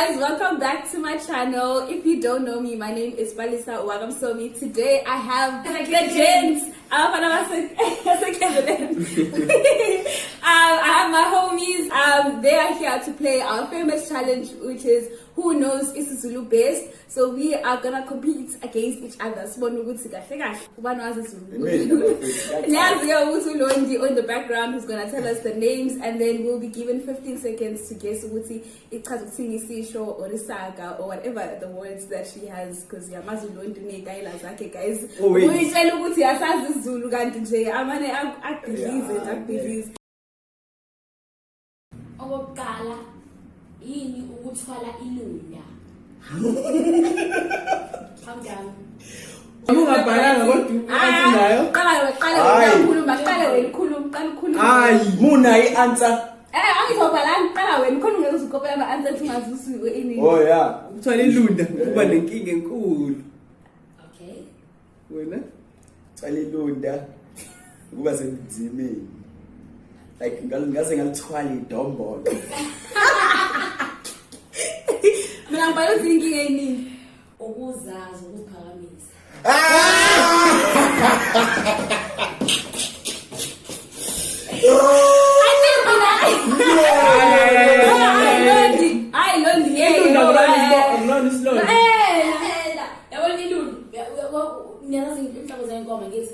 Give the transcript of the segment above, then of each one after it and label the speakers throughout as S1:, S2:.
S1: Guys, welcome back to my channel. If you don't know me, my name is Balisa Wagamsomi. Today I have the gents. I have my homies. They are here to play our famous challenge, which is Who Knows isiZulu Best. So we are gonna compete against each other. Sibone ukuthi kahle kahle ubani wazi isiZulu.
S2: Mina, bafethu.
S1: Niyazi-ke ukuthi uLondi on the background who's gonna tell us the names, and then we'll be given 15 seconds to guess ukuthi ichaza ukuthini isisho or isaga or whatever the words that she has, because yamazi uLondi uney'tayela zakhe, guys.
S3: Oh, wait.
S1: Uyitshela ukuthi asazi isiZulu kanti nje amane akubhidlize nje, akubhidlize.
S4: Okokuqala, yini ukuthwala ilunda? Calm down.
S3: Uma ungabhalanga kodwa u-answer nayo.
S1: Qala qala
S2: Hayi.
S1: wena ukhuluma, qala wena ukhuluma, qala ukhuluma.
S3: Hayi.
S2: Muna i-answer.
S1: Angizobhalanga, qala wena khona ungeke uzukopela ama-answer ethi ungazi ini.
S2: Oh yeah.
S3: Ukuthwala ilunda kuba nenkinga enkulu.
S4: Okay.
S3: Wena?
S2: Thwala ilunda ukuba senzimeni. Like ngaze ngalithwala idombolo.
S1: Mina ngibhala ukuthi inkinga eyiningi.
S4: Ukuzazi, ukuziphakamisa.
S1: Hayi Londi, hayi Londi, yeah.
S3: Ilunda akulona isilonda.
S4: Phela, yabona ilunda. Niyazazi inhlobo zenkomo ngithi.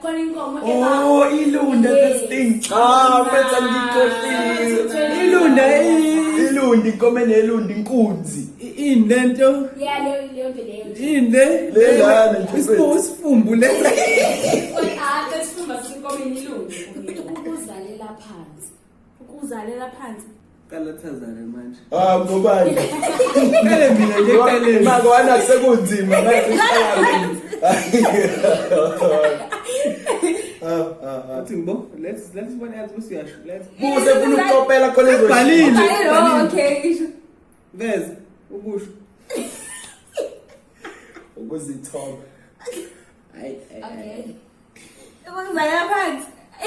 S4: Khona inkomo eba.
S2: Oh, ilunda, this thing. Ah, mfethu, angikhohliwe.
S3: Ilunda
S2: Ilunda, inkomo enelunda, inkunzi.
S3: ini lento?
S4: Yeah, leyo nto leyo.
S3: Ini le?
S2: Le lana nje, mfethu.
S3: Isifumbu le.
S4: Ah, lesifumba senkomeni ilunda. Ukuzalela phansi.
S1: Ukuzalela phansi.
S3: Qala thazane manje.
S2: Ah, ngobani?
S3: Qale mina nje qale.
S2: Makwana sekunzima manje. Ah, ah, ah.
S3: Uthi ngibo, let's one else bese uyasho. Let's.
S2: Buse funa ukukopela khona ezo.
S3: Bhalile.
S1: Hayi, oh, okay. Isho.
S3: Veza ukusho.
S2: Ukuzithoba.
S3: Hayi.
S4: Okay.
S1: Ukuzalela phansi. I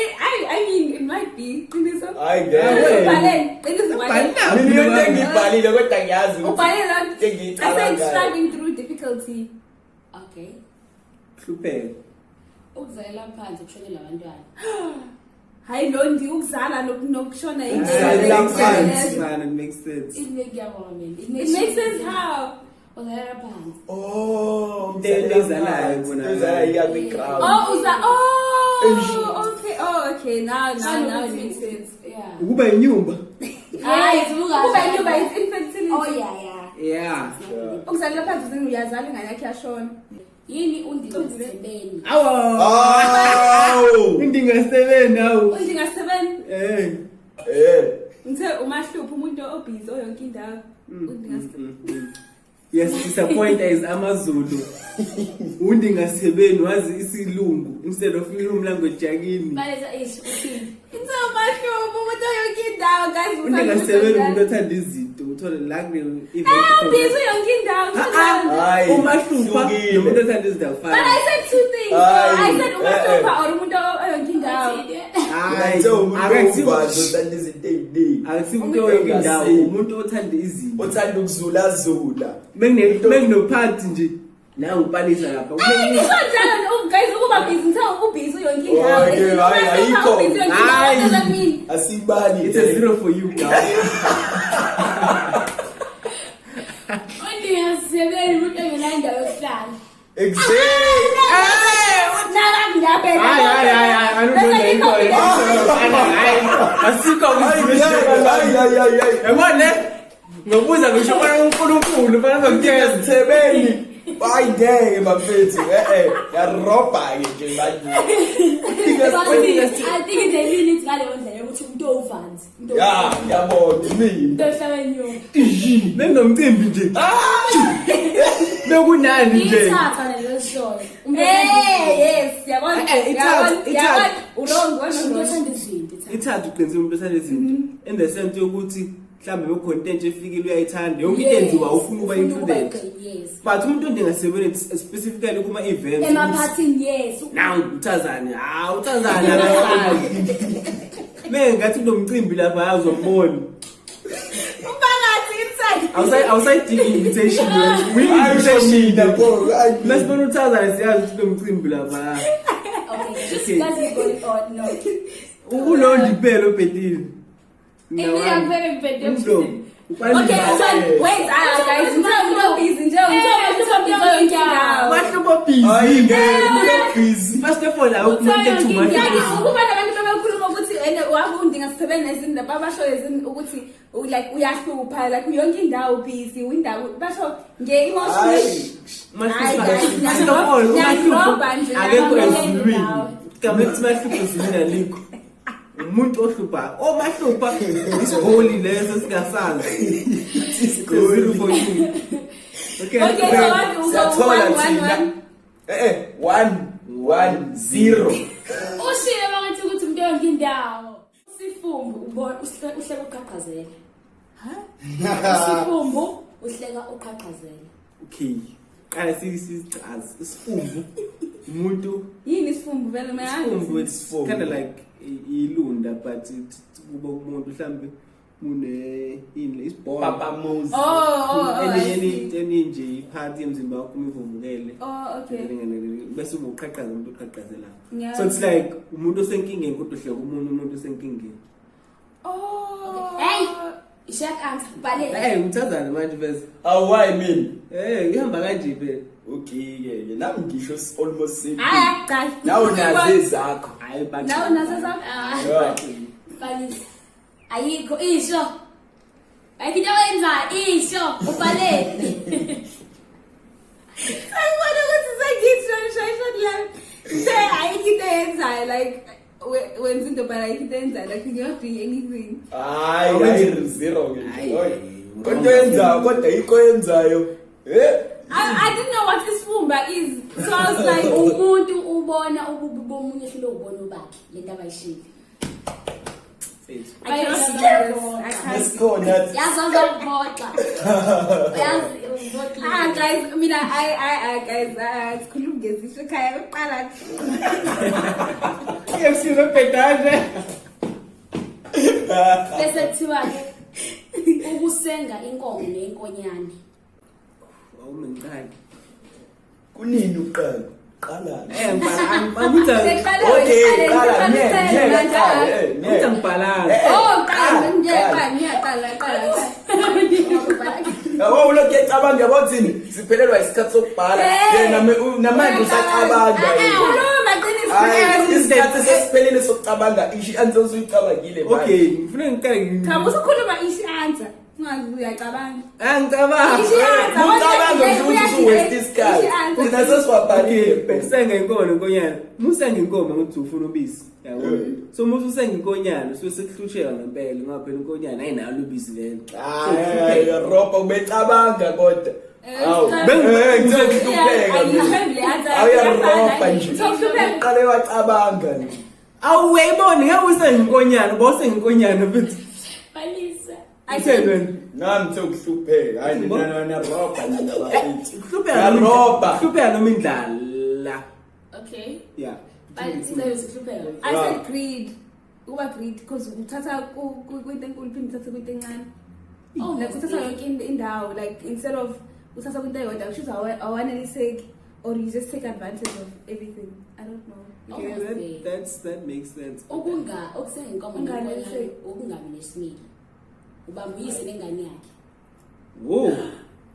S1: mean, it might be. Qiniso.
S2: Hayi ngeke.
S1: Ubhalele, qiniso ubhalele.
S3: Bhalile.
S2: Mina into engiyibhalile kodwa ngiyazi ukuthi
S1: Ubhalele Londi.
S2: into
S1: I said
S2: engiyicabangayo.
S1: striving through difficulty.
S4: Okay.
S3: Hlupheka.
S4: Ukuzalela phansi kushonela abantwana.
S1: Hayi Londi, ukuzala nokushona
S2: Ukuzalela
S1: into.
S2: phansi.
S3: Man, it makes sense.
S4: It makes, ngiyabonga mina.
S1: It makes sense how?
S4: Uzalela phansi.
S2: Oh,
S3: Into ezalayo bona.
S2: Ezalayo iya kwi-ground.
S1: Oh, uza oh,
S2: Eish.
S1: okay. Oh, okay. Now it makes sense.
S4: Yeah.
S3: Ukuba inyumba.
S4: Yes,
S1: Ukuba inyumba is infertility.
S4: Oh yeah, yeah.
S3: Yeah.
S2: Yeah.
S1: Ukuzalela phansi uzini uyazala ingane yakhe yashona.
S4: Yini undingasebeni?
S3: Awu.
S2: Awu.
S3: Undingasebeni awu.
S1: Undingasebeni.
S3: Eh.
S2: Eh.
S1: Ngithe umahlupho umuntu obhizi oyonke indawo. Undingasebeni.
S3: Yes, disappointer is amaZulu. Undingasebeni wazi isilungu instead of i-room language yakini.
S4: Baleza ish uthini?
S1: Ngithe umahlupho umuntu oyonke indawo, guys.
S3: Undingasebeni umuntu othanda izinto, uthole la kune event.
S1: Ah, ubhizi yonke indawo.
S2: Hayi.
S3: Umahlupha
S2: hlukile.
S3: nomuntu othanda izinto
S1: But
S3: afana.
S1: I said two things.
S2: Hayi,
S1: I said umahlupha
S2: eh,
S1: or umuntu oyonke indawo.
S3: Hayi.
S2: Ngithe umuntu
S3: Akusiwo
S2: ovazi othanda izinto ey'ningi.
S3: akusiwo umuntu oyonke indawo, umuntu othanda izinto.
S2: Othanda ukuzulazula.
S3: Benginophathi nje. La ngipalisa lapha.
S1: Ngisho njalo, guys, ukuba busy, ngithe ubhizi yonke indawo.
S2: Oh, okay, hayi, ayikho.
S1: Ubhizi yonke indawo, what does that mean?
S2: Asibali.
S3: It's a zero for you guys.
S4: Undingasebeni umuntu engenayo indawo yokuhlala.
S2: Exactly.
S1: Naka ngiyabheka.
S3: Hayi hayi hayi hayi anudonda into. Hayi asikho
S2: Hayi, hayi, hayi, hayi, hayi.
S3: Yabona le? Ngobuza ngisho bona uNkulunkulu bana
S2: Ngiyeza
S3: ngiyeza.
S2: thebeni. Hayi ngeke bafethu. Eh eh, yarobha ke nje manje.
S4: I think it's a unit ngaleyo ndlela yokuthi umuntu owuvanzi. Umuntu
S2: Ya, ngiyabona mina.
S4: umuntu ohlala enyoka.
S3: Bengomcimbi nje. Bekunani nje?
S4: Ithatha leyo shoyo.
S1: Eh, yes, yabona.
S3: Eh,
S1: Yabona,
S3: ithatha,
S1: yabona. Wrong, wena
S4: Umuntu
S1: wrong.
S4: othanda izinto ithatha.
S3: Ithatha uqinisile umuntu othanda izinto. In the sense yokuthi mhlambe becontent efikile uyayithanda yonke into enziwa ufuna ukuba included.
S4: Yes.
S3: But umuntu ondingasebenzi specifically kuma events.
S4: Emaphathini, yes.
S3: Now uthazane, ah uthazane akasazi. Mengathi kunomcimbi lapha uzombona.
S1: Umphakathi inside.
S3: Awusayidingi invitation wena. We
S2: Hayi, usho
S3: invitation.
S2: mina pho, hayi.
S3: Masibona uthazana siyazi ukuthi kunomcimbi lapha.
S4: Okay, just
S3: Okay.
S4: guys you got it or no.
S3: Ulondi phela obhedile.
S4: Mina ngivele ngibhede
S3: Umlo.
S1: Okay, so wait, ah guys, ngithe busy nje, ngithe busy yonke indawo.
S3: Mahlubo busy.
S2: Hayi ngeke, umuntu busy.
S3: First of all, awukumuntu too much.
S1: Yani ukuba nabantu bebekhuluma ukuthi ene wakundi ngasithebeni nezinto babasho izini ukuthi like uyahlupha, like yonke indawo busy, indawo basho nge-emotion.
S2: Hayi.
S1: Hayi, guys,
S3: First of all,
S1: ngiyarobha nje,
S3: akekho
S1: ngiyarobha
S3: ezulwini.
S1: indawo.
S3: Igama elithi mahlupho ezulwini alikho. Umuntu ohluphayo, omahlupha isigoli leso singasazi.
S2: Isigoli.
S3: Zero for you. Okay.
S1: Okay, so what we go
S2: Siyathola
S1: one, one,
S2: thina.
S1: one.
S2: 1 1 0.
S4: Ushiye bangathi ukuthi umuntu yonke indawo. Sifumbu ubona uhleka uqhaqhazela. Sifumbu uhleka uqhaqhazela.
S3: Okay. Qala sichaze isifumbu. Umuntu
S1: Yini isifumbu vele mina?
S3: isifumbu it's
S2: Isifumbu.
S3: kind of like ilunda, but kuba umuntu mhlambe une ini isibhono.
S2: Papa Moses.
S1: Oh, I
S3: Enye
S1: see.
S3: enye nje iphathi yemzimba wakho uma ivuvukele.
S1: Oh, okay.
S3: Bese uba uqhaqhaza umuntu oqhaqhazelayo.
S1: Yeah.
S3: So it's like umuntu osenkingeni kodwa uhleka umunye umuntu osenkingeni.
S1: Oh.
S4: Hey, ishak answer bale.
S3: Hey, uthazana manje bese.
S2: Awu, why mina?
S3: Eh, ihamba kanje phela.
S2: Okay ke, nami ngisho almost same thing.
S1: Hayi, cha.
S2: Nawe unazo ezakho.
S3: Hayi bathi.
S1: Nawe unazo ezakho?
S4: Ah,
S2: Yeah.
S4: Balisa. Ayikho isho. Ayikho into oyenzayo isho ubhale.
S1: Angibona ukuthi sengithi shosho la. Se ayikho into eyenzayo, like wenza into but ayikho into eyenzayo, like you're not doing anything.
S2: Hayi, hayi, zero ke.
S3: Hayi.
S2: Oy. Kodwa yenzayo, kodwa yikho yenzayo. Eh?
S1: I didn't know what isifumba is. So I was like,
S4: Umuntu ubona ububi bomunye hlule ubona obakhe lento abayishilo.
S1: I cannot do this. I can't.
S2: Esikhona.
S4: Yazi azokuphoxa. Yazi uphoxile.
S1: Ah guys, mina I guys, ah sikhuluma ngezisho ekhaya kuqala.
S3: KFC lobhedanje.
S4: Bese kuthiwa ke ukusenga inkomo nenkonyane.
S3: Awumengiqali.
S2: Kunini uqala? Qala.
S3: Eh, ngibhala.
S1: Sekuqale
S2: Okay,
S1: wena,
S2: qala,
S1: qala,
S2: ngeke,
S1: qala,
S2: ngeke,
S1: qala.
S2: qala, eh, ngeke.
S3: Uthi angibhalanga.
S2: Eh,
S1: Oh, qala,
S2: qala,
S1: ngiyaqala, ngiyaqala, qala.
S2: Yabo ulokhu ecabanga, yabo thini siphelelwa isikhathi sokubhala.
S1: Eh.
S2: Yena namanje usacabanga yena.
S1: Khuluma qiniso.
S2: Hayi, isikhathi sesiphelele sokucabanga, isho i-answer usuyicabangile manje.
S3: Okay, ngifuna ngiqale.
S1: Cha, usukhuluma isho i-answer. Ungazi uyacabanga.
S3: Angicabanga.
S1: Isho i-answer.
S2: Ucabanga nje ukuthi usu-waste isikhathi. Thina sesiwabhalile phela.
S3: Usenga inkomo nenkonyane. Uma usenga inkomo ngokuthi ufuna ubisi. Yabo.
S2: Eh.
S3: So uma usenga inkonyane usuke sekuhlusheka ngempela ngoba phela inkonyane ayinalo ubisi lelo.
S2: Hayi, roba ubecabanga kodwa.
S1: Eh,
S2: Hawu.
S1: ngicela-
S2: Eh, ngithe ukuhlupheka mina.
S1: Ayihhambi le answer.
S2: Awuyaroba nje.
S1: Ngithe
S2: Uqale wacabanga nje.
S3: Awu uyayibona ngeke usenga inkonyane, uba usenga inkonyane futhi.
S4: Balisa.
S3: Utheni wena?
S2: Nami ngithe ukuhlupheka. Hayi, nina niyaroba nina bafethu.
S3: Kuhlupheka noma
S2: Uyaroba.
S3: Kuhlupheka noma indlala.
S4: Okay.
S3: Yeah.
S4: Balisa ukuhlupheka.
S1: I said greed. Uba greed because uthatha kwinto enkulu phinde uthathe kwinto encane.
S4: Oh,
S1: Like uthatha yonke indawo, like instead of uthatha kwinto eyodwa kusho ukuthi awaneliseki or you just take advantage of everything. I don't know.
S3: Okay,
S4: Almost
S3: that
S4: there.
S3: that's that makes sense.
S4: Ukunga ukusenga inkomo
S1: Unganeliseki.
S4: nenkonyane ukungabi nesimilo. Ubamba uyise nengane yakhe.
S3: Whoa.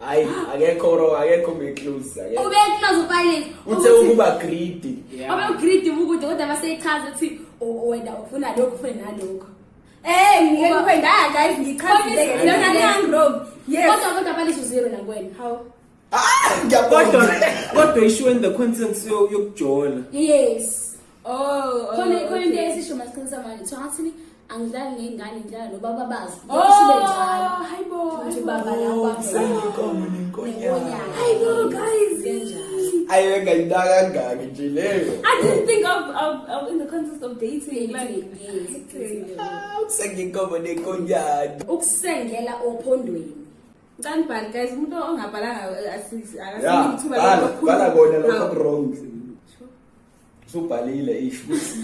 S2: Hayi, akekho ro, akekho me-close, akekho.
S4: Ube close ubalisa.
S2: Uthe ukuba greedy.
S3: Yeah.
S4: Ube greedy ukuthi kodwa baseyichaza ukuthi wena ufuna lokhu ufuna nalokho.
S1: Eh, ngike ngiphenda guys, ngichazile.
S4: Kodwa-
S1: Lona ngiyangrove. Yes.
S4: Kodwa balisa uzero nakwena.
S1: How?
S2: Ah,
S3: Kodwa
S2: ngiyabonga.
S3: kodwa isho in the context yokujola.
S4: Yes.
S1: Oh, oh,
S4: Khona into
S1: okay.
S4: esisho masiqinisa manje. Kuthiwa ngathini angidlali ngengane ngidlala nobaba bazi.
S1: Oh,
S4: Njalo.
S1: hayibo.
S4: Ukuthi baba la
S2: Oh, kusenga inkomo nenkonyane.
S1: Hayibo guys.
S4: Kanjalo.
S2: Ayi, ngayinaka kangaki nje leyo.
S1: I didn't think of in the context of dating. Like,
S4: Yes.
S2: Ah, ukusenga inkomo nenkonyane.
S4: Ukusengela ophondweni.
S1: Ngicela guys, umuntu ongabhalanga
S2: Ya,
S1: akasiniki ithuba
S2: bhala,
S1: lokukhuluma.
S2: bhala kona lokho
S1: Hawu.
S2: wrong. Usubhalile isho ukuthi.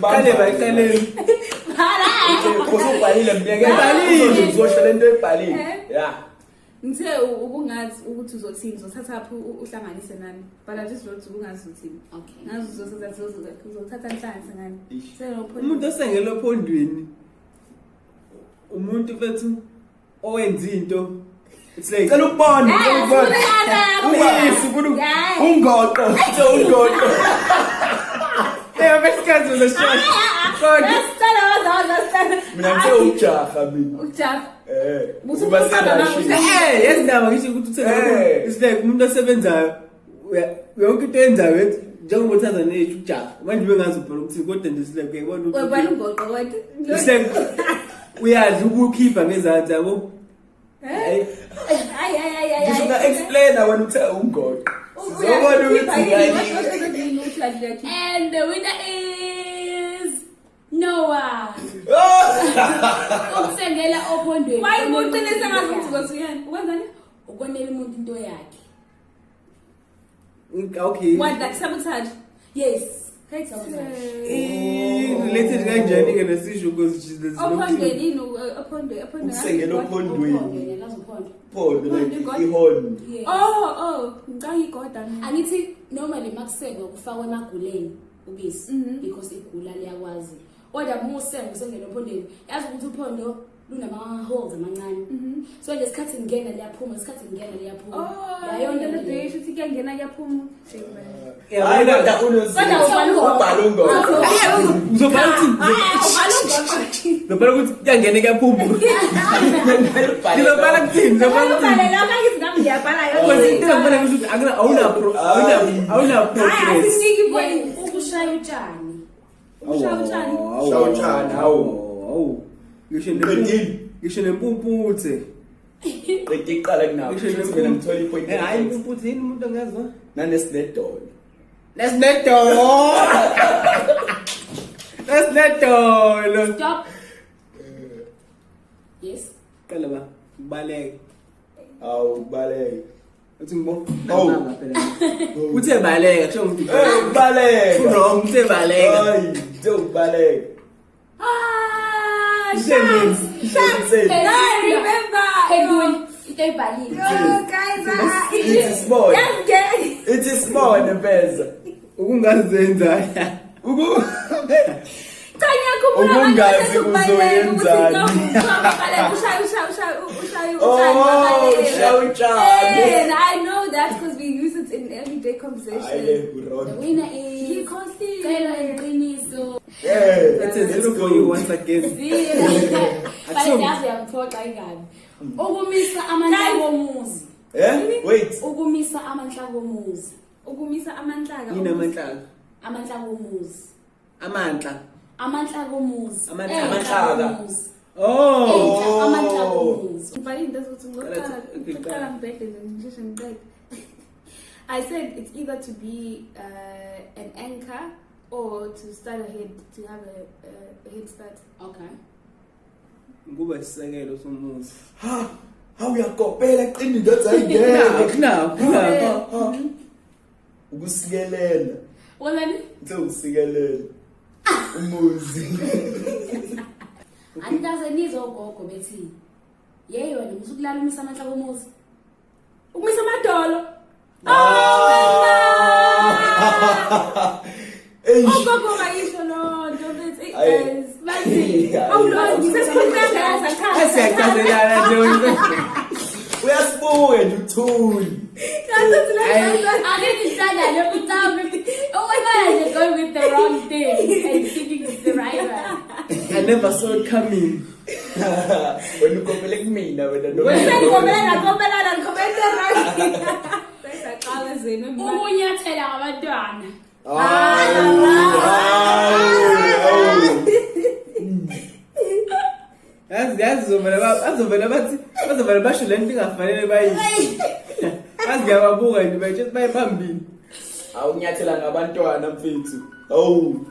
S3: Qale bayiqaleni.
S2: Usubhalile myeke.
S3: Ngibhalile.
S2: Uzosho lento oyibhalile. Yeah.
S1: Ngithe ubungazi ukuthi uzothini, uzothatha phi uhlanganise nani. But I just wrote ubungazi uzothini.
S4: Okay.
S1: Ngazi uzothatha uzothatha nhlanganise ngani.
S2: Ish.
S1: Sengopho.
S3: Umuntu osengele ophondweni. Umuntu mfethu owenza into. It's like
S2: Cela ukubona, cela ukubona. Uba
S1: Yeah.
S2: ungoqo, uthe ungoqo.
S3: Eh besikhathi uzosho. Kodwa
S1: Sicela waza.
S2: Mina ngithe ujaha mina.
S1: Ujaha.
S2: Eh.
S1: Buthi
S2: Uba
S1: ucabanga
S2: serashini.
S3: eh yezindaba ngisho ukuthi uthenge
S2: Eh.
S3: it's like umuntu osebenzayo yonke into oyenzayo ethi njengoba uthanda nethu ujaha manje bengazi ubhala ukuthi kodwa nje it's like uyayibona ukuthi
S1: Webhala ungoqo kodwa.
S3: it's like uyadla ubukhipha ngezansi yabo.
S1: Eh? Hayi hayi hayi hayi.
S2: Ngisho una explainer wena uthe ungoqo. Sizobona ukuthi hayi.
S4: And the winner is Noah. Ukusengela ophondweni.
S1: Why ubuqinise ngazi ukuthi uzothuyani? Ukwenzani?
S4: Ukonela umuntu into yakhe.
S3: Okay.
S1: What like sabotage?
S4: Yes.
S3: I-related kanjani ke nesisho because there's no clue.
S1: Ophondweni yini ophondweni ophondweni.
S2: Ukusengela ophondweni.
S4: Uphondo, ngiyazi uphondo.
S2: Phondo like ihorn.
S4: Yes.
S1: Oh oh, ngicanga igoda mina.
S4: Angithi normally makusengwa kufakwa emaguleni ubisi because igula liyakwazi. Kodwa uma usenga usengena ophondweni, yazi ukuthi uphondo lunama holes amancane. So ngesikhathi ngena liyaphuma, ngesikhathi ngena liyaphuma.
S1: Oh,
S4: Yayona
S1: into
S4: leyo.
S1: leyo ukuthi kuyangena kuyaphuma. Shame.
S2: Hayi
S3: Yabona
S2: kodwa unozinto.
S4: Kodwa ubhala
S2: Ubhala ungoqo.
S3: uzobhala ukuthi
S1: Ubhala ungoqo.
S3: uzobhala ukuthi kuyangena kuyaphuma. Ngizobhala kuthini? Ngizobhala kuthini?
S1: Ubhale lokho angithi nami ngiyabhala
S3: Because
S1: yonke
S3: into engibona ngisho ukuthi akuna awuna pro awuna awuna
S1: Hayi
S3: progress.
S1: asiniki point.
S4: Ukushaya utshani.
S1: Ukushaya utshani.
S2: Ushaya utshani, hawu.
S3: Hawu. Ngisho
S2: Qedile.
S3: ngisho nempumputhe.
S2: Qeda iqala kunabo.
S3: Ngisho
S2: Shuthi mina ngithola ipoint.
S3: Eh hayi impumputhe yini umuntu angazwa?
S2: Nanesinedolo.
S3: Nesinedolo. Nesinedolo.
S4: Stop. Yes.
S3: Qala ba baleka.
S2: Awu baleka.
S3: Uthi ngibo.
S2: Hawu.
S3: Namba phela. Uthe baleka kusho ukuthi
S2: Eh baleka.
S3: wrong uthe baleka.
S2: Hayi, uthe ubaleka.
S1: Ah,
S3: Isebenzi.
S1: shucks.
S2: Isebenzi.
S1: I remember.
S4: Phendula into oyibhalile.
S1: Yo, guys, ah,
S2: Ithi sibone.
S1: Yes, girl.
S2: Ithi sibone mfeza.
S3: Ukungazenza.
S2: Uku
S1: Cha ngiyakhumbula
S2: Ukungazi
S1: abantu bathi
S2: uzoyenzani.
S1: ukuthi ubaleka, ushaya ushaya ushaya ushaya
S2: Oh,
S1: utshani,
S2: ushaya utshani.
S1: And I know that because we use it in everyday conversation.
S2: Hayi le
S4: The
S2: wrong.
S4: winner is
S1: Ngikhohliwe.
S4: Celo iqiniso.
S2: Yeah.
S3: It's a zero for you once again.
S4: Zero. But yazi uyamphoxa ingabi. Ukumisa amanhlaka omuzi.
S2: Eh? Wait.
S4: Ukumisa amanhlaka omuzi.
S1: Ukumisa amanhlaka.
S3: Yini amanhlaka?
S4: Amanhlaka omuzi.
S3: Amanhla.
S4: Amanhlaka omuzi.
S3: Amanhlaka.
S2: Amanhlaka.
S4: Omuzi.
S3: Oh.
S4: Enhla, Amanhlaka omuzi.
S1: Ngibhale into ezothi ngizoqala
S3: Okay,
S1: ngiqala ngibhede nje ngisheshe ngiqede. I said it's either to be an anchor or to start ahead, to have a head start.
S4: Okay.
S3: Kuba isisekelo somuzi.
S2: Ha. Ha uyakopela qini indoda ayingeke.
S3: Nakho nakho.
S2: Ukusikelela.
S4: Wenzani?
S2: Uthe ukusikelela. Umuzi.
S4: Anikaze nizwe ogogo bethi yeyi wena musukulala umisa amanhlaka omuzi.
S1: Ukumisa amadolo.
S2: Eish.
S1: Ugogo bayisho loo nto bethi
S2: Ayi.
S1: guys bathi
S2: Ayi.
S1: awulo sesikhuluma ngazo
S3: Asiyachazelana nje.
S2: Uyasibuka nje uthuli.
S4: Ake ngihlangane ucambe. Ubona nje going with the wrong thing and thinking it's the right one.
S3: I never saw it coming.
S2: Wena ukopele kumina wena no.
S1: Sengikopela kopelana ngikopela right. Sesaqala zenu.
S4: Ukunyathela ngabantwana.
S2: Hawu. Hawu.
S3: Yazi yazi zovela bazovela bathi bazovela basho lento ingafanele bayisho. Yazi ngiyababuka nje bayitshela baye phambili.
S2: Awunyathela ngabantwana mfethu. Hawu.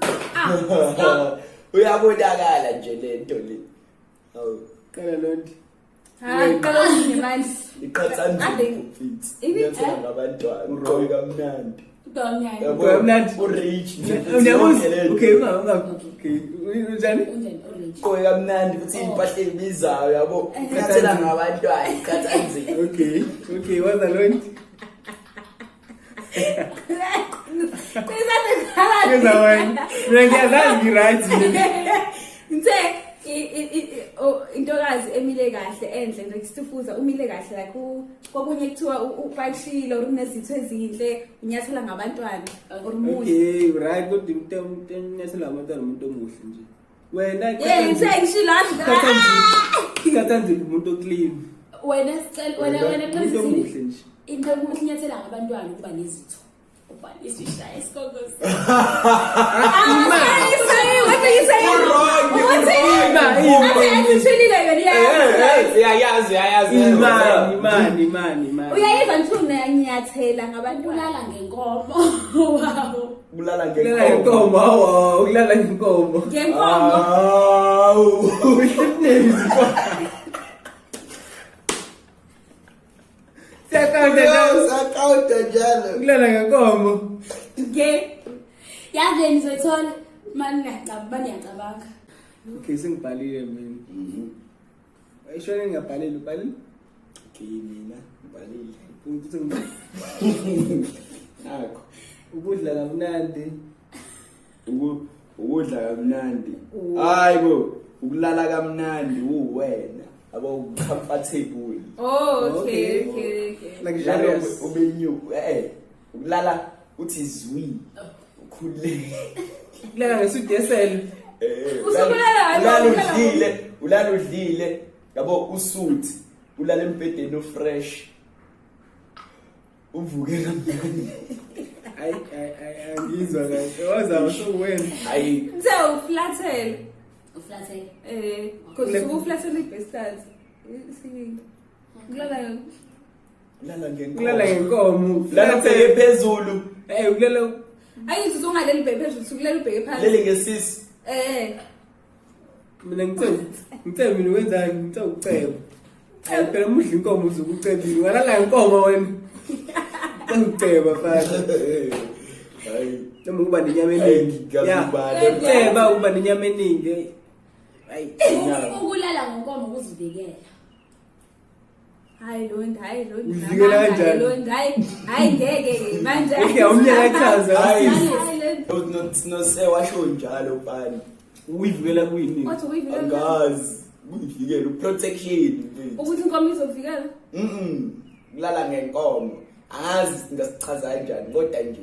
S2: Uyabonakala nje lento le. Hawu.
S3: Qala lonto.
S1: Ha, qala okunye manje.
S2: Iqhathanduku mfethu.
S1: Ibi-
S2: Unyathela ngabantwana. Uqoke kamnandi.
S4: Udonyana.
S2: Yabo,
S3: Kamnandi.
S2: u-rich nje futhi
S3: Uyabuza?
S2: yonke le nto.
S3: Okay, okay. Unjani?
S4: Unjani orange?
S2: Ugqoke kamnandi futhi iy'mpahla ey'bizayo yabo ukhathela ngabantwana ikhatha nzima.
S3: Okay, waza Londi. Ngeza wena. Mina ngiyazazi ngi-right mina.
S1: Ngithe intokazi emile kahle enhle nje kusitufuza umile kahle like kokunye kuthiwa upakishile or unezitho ezinhle unyathela ngabantwana or umuhle.
S3: Okay, right, kodwa umuntu onyathela abantwana umuntu omuhle nje. Wena
S1: Yeah, ngithe ngishilo
S3: Thatha nje umuntu oclean.
S4: Wena sicela wena
S3: Umuntu omuhle nje.
S4: Into omuhle inyathela ngabantwana ukuba nezitho. Uba isishaya isigogo.
S1: Ah, sorry, what are you saying?
S2: U-wrong,
S1: What?
S2: u-wrong.
S1: Athi asishilile yona
S2: Eh,
S1: iya.
S2: eh, uyayazi
S3: Imani, imani, imani, imani.
S1: Uyayiva nthuna ngiyathela ngabantwana.
S4: Ulala ngenkomo. Wow.
S2: Kulala
S3: Ukulala
S2: ngenkomo.
S3: ngenkomo, awu, ukulala ngenkomo.
S1: Ngenkomo.
S2: Awu.
S3: Siyaqonda njalo.
S2: Siyaqonda njalo.
S3: Ukulala ngenkomo.
S1: Nge
S4: Yazi nizoyithola mani ngiyacabanga mani ngiyacabanga.
S3: Okay, sengibhalile mina. Ishona ngingabhalile, ubhalile?
S2: Okay, mina ngibhalile.
S3: Ukuthi ngibhalile.
S2: Nakho.
S3: Ukudla kamnandi.
S2: Ukudla kamnandi. Hayi bo, ukulala kamnandi uwena. Abo comfortable.
S1: Oh, okay,
S3: Okay.
S1: okay, okay.
S3: Luxurious.
S2: Ubenyu, ukulala uthi zwi. Ukhululeke.
S3: Ukulala ngesudesel.
S1: Usukulala,
S2: Ulala
S1: ulala
S2: udlile, ulala udlile. Yabo usuthi, ulala embhedeni ofresh. Uvuke kamnandi.
S3: Ayi, ayi, ayi, angizwa kahle. Waza usuwena.
S2: Hayi,
S1: Ngithe uflathele.
S4: Uflathele.
S1: Because ukuflathela i-bastards. Singing. Kulala
S2: ulala ngenkomo.
S3: Ukulala ngenkomo.
S2: Ulala ubheke phezulu.
S3: Ukulala
S1: Ayithi usungaleli ubheke phezulu, usukulala ubheke phansi.
S2: Lele ngesisi.
S3: Mina ngithe mina wenzani? Ngithe ucebo. Hayi phela uma udla inkomo uzuke ucebile. Ungalala ngenkomo wena. Ngithe uceba mfana.
S2: Hayi.
S3: Noma ukuba nenyama eningi.
S2: Hayi,
S3: Ya.
S2: ngiyakubala.
S3: Uceba ukuba nenyama eningi. Hayi.
S4: Ukulala ngenkomo ukuzivikela.
S1: Hayi Londi, hayi Londi.
S3: Uzivikela kanjani?
S1: Londi, hayi, hayi ngeke manje.
S3: Okay, awumyeka achaze.
S2: Hayi.
S1: Hayi Londi.
S2: No no washo njalo mfana.
S3: Uyivikela kuyini?
S1: Wathi uyivikela.
S2: Angazi. Kuyivikela protection.
S1: Ukuthi inkomo izovikela.
S2: Kulala ngenkomo. Angazi ngasichaza kanjani kodwa nje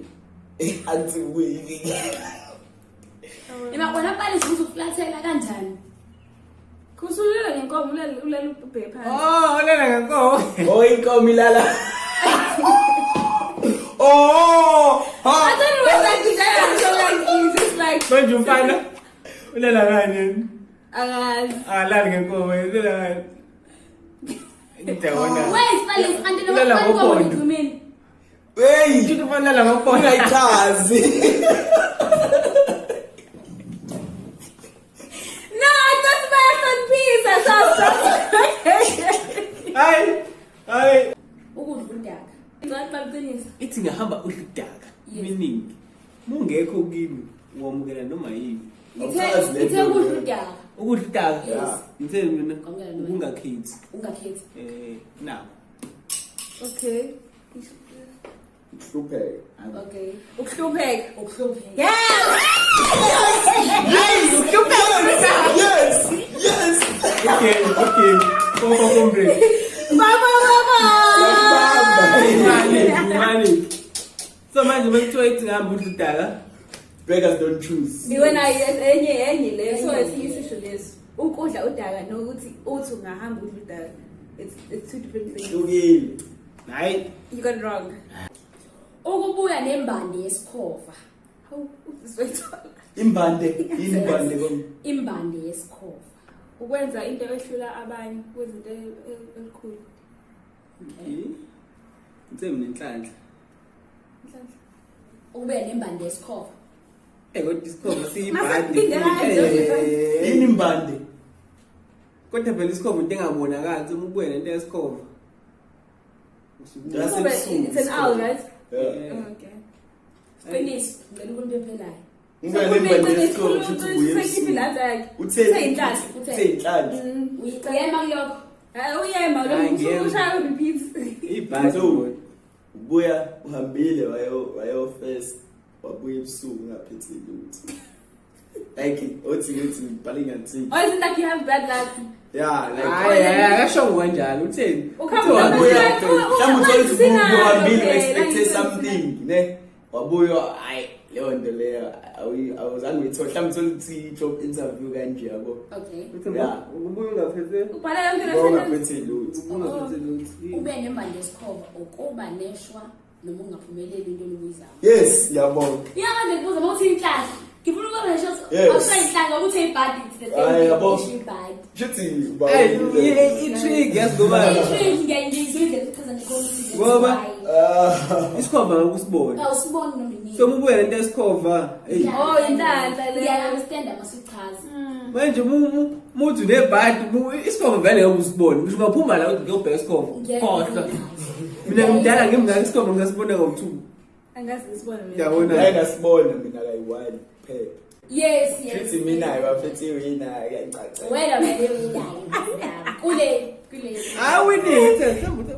S2: anti kuyivikela.
S4: Ema wena palisi ukuthi uflathela kanjani?
S1: Kusulela ngenkomo ulala ubheke phansi.
S3: Oh, ulala ngenkomo.
S2: Oh, inkomo ilala. Oh!
S1: I don't know what that is. So like it's just like
S3: Manje umfana ulala kani?
S1: Angazi.
S3: Alali ngenkomo, ulala kani? Ngidawona.
S4: Wait, palisi kanti noma
S3: Ulala
S4: inkomo
S3: ngophondo.
S4: ngidumile.
S2: Hey!
S3: Uthi umfana ulala ngophondo.
S2: Ungayichazi.
S1: No, I thought my son peace. I thought.
S3: Hayi. Hayi.
S4: Ukudla udaka. Ngicela baqinisa.
S3: Ithi ngahamba udla udaka.
S4: Yes.
S3: Miningi. Mungekho kimi wamukela noma yini.
S4: Ngithe ukudla udaka.
S3: Ukudla udaka.
S2: Yeah.
S3: Ngithe mina
S4: Kwamukela noma yini.
S3: ukungakhethi.
S4: Ungakhethi.
S3: Now.
S1: Okay.
S2: Hlupheka.
S4: Okay.
S1: Ukuhlupheka.
S4: Ukuhlupheka.
S1: Yeah.
S2: Yes! Yes!
S3: Okay, okay. Papa kombre.
S1: Baba baba.
S3: Imali, imali. So manje bekuthiwa ithi ngihamba udla udaka.
S2: Beggars don't choose.
S1: Iwena enye leyo so esinye isisho leso. Ukudla udaka nokuthi uthi ungahamba udla udaka. It's two different things.
S2: Hlukile.
S3: Hayi.
S1: You got it wrong.
S4: Ukubuya nembande yesikhova.
S1: Hawu, uzoyithola.
S2: Imbande, imbande kom.
S4: Imbande yesikhova.
S1: Ukwenza into ehlula abanye, ukwenza into elikhulu.
S3: Okay. Ngithe mina inhlanhla.
S1: Inhlanhla.
S4: Ukubuya nembande yesikhova.
S3: Kodwa isikhova siyibhadi.
S1: Mase kuphinde
S2: Yini imbande?
S3: Kodwa phela isikhova into engabonakali, uma ubuye nento yesikhova.
S2: Yasebusuku
S1: It's an owl, right?
S2: Yeah.
S1: Oh, okay.
S4: Qiniso, ngicela ukumphephelayo.
S2: Ubuya nembali yesikhova shuthi ubuye
S1: Usekhipha
S2: ebusuku.
S1: inhlanhla yakhe.
S2: Uthe
S1: Uthe inhlanhla.
S2: Uthe inhlanhla.
S4: Uyema kulokho.
S1: Hayi, uyema lo
S3: Hayi, ngiyema.
S1: ushaya repeat.
S3: Ibhadi.
S2: So, ubuya uhambile wayo first wabuya ebusuku ungaphethe lutho. Like othi ngithi ngibhale ngathi.
S1: Or is it like you have bad luck?
S2: Yeah, like
S3: Hayi hayi akasho kanjalo utheni?
S1: Ukuhamba
S3: Uthe
S2: wabuya
S3: wabuya.
S2: mhlawumbe uthole ukuthi
S1: Sinalo
S2: uhambile
S1: phela,
S2: expected
S1: ngifuna-
S2: something ne wabuya hayi leyo nto leyo awuzange uyithole mhlawumbe uthole ukuthi i-job interview kanje yabo.
S4: Okay.
S3: Uthi
S2: Yeah.
S3: ubuye ungaphethe
S1: Ubhala yonke le sentence.
S2: Ungaphethe lutho.
S3: ubuye ungaphethe lutho.
S4: Ube nembali yesikhova ukuba neshwa noma ungaphumeleli into obuyizama.
S2: Yes, ngiyabonga.
S4: Iyakade kubuza uma uthi inhlanhla. Ngifuna ukuba nesho
S2: Yes.
S4: awushaye inhlanhla ukuthi ibhadi it's the same
S2: Hayi,
S4: thing.
S2: yabo.
S4: Isho ibhadi.
S2: Shuthi
S3: Hey, i-trick yazi ngoba
S4: I-trick ngiyayizwa indlela echaza ngakhona ukuthi that's
S3: Ngoba-
S4: why.
S2: Ah.
S3: isikhova ngakusibona.
S4: Awusiboni noma inini.
S3: So uma ubuya lento yesikhova, hey.
S1: Oh, inhlanhla leyo.
S4: Ngiya-understand masuchaza.
S3: Manje muthi unebhadi isikhova vele ngeke usibone. Ngisho ungaphuma la uthi ngiyobheka isikhova. Khohlwa. Mina ngimdala ngimngaka isikhova ngisasibona ngo-2.
S1: Angazi ngisibone mina.
S3: Yabona.
S2: Hayi ngasibona mina kayi-one kuphela.
S4: Yes, yes.
S2: Shuthi mina bafethe wina kuyacaca.
S4: Wena vele uyinayo. Kule kule.
S3: Hayi winile, mhlawumbe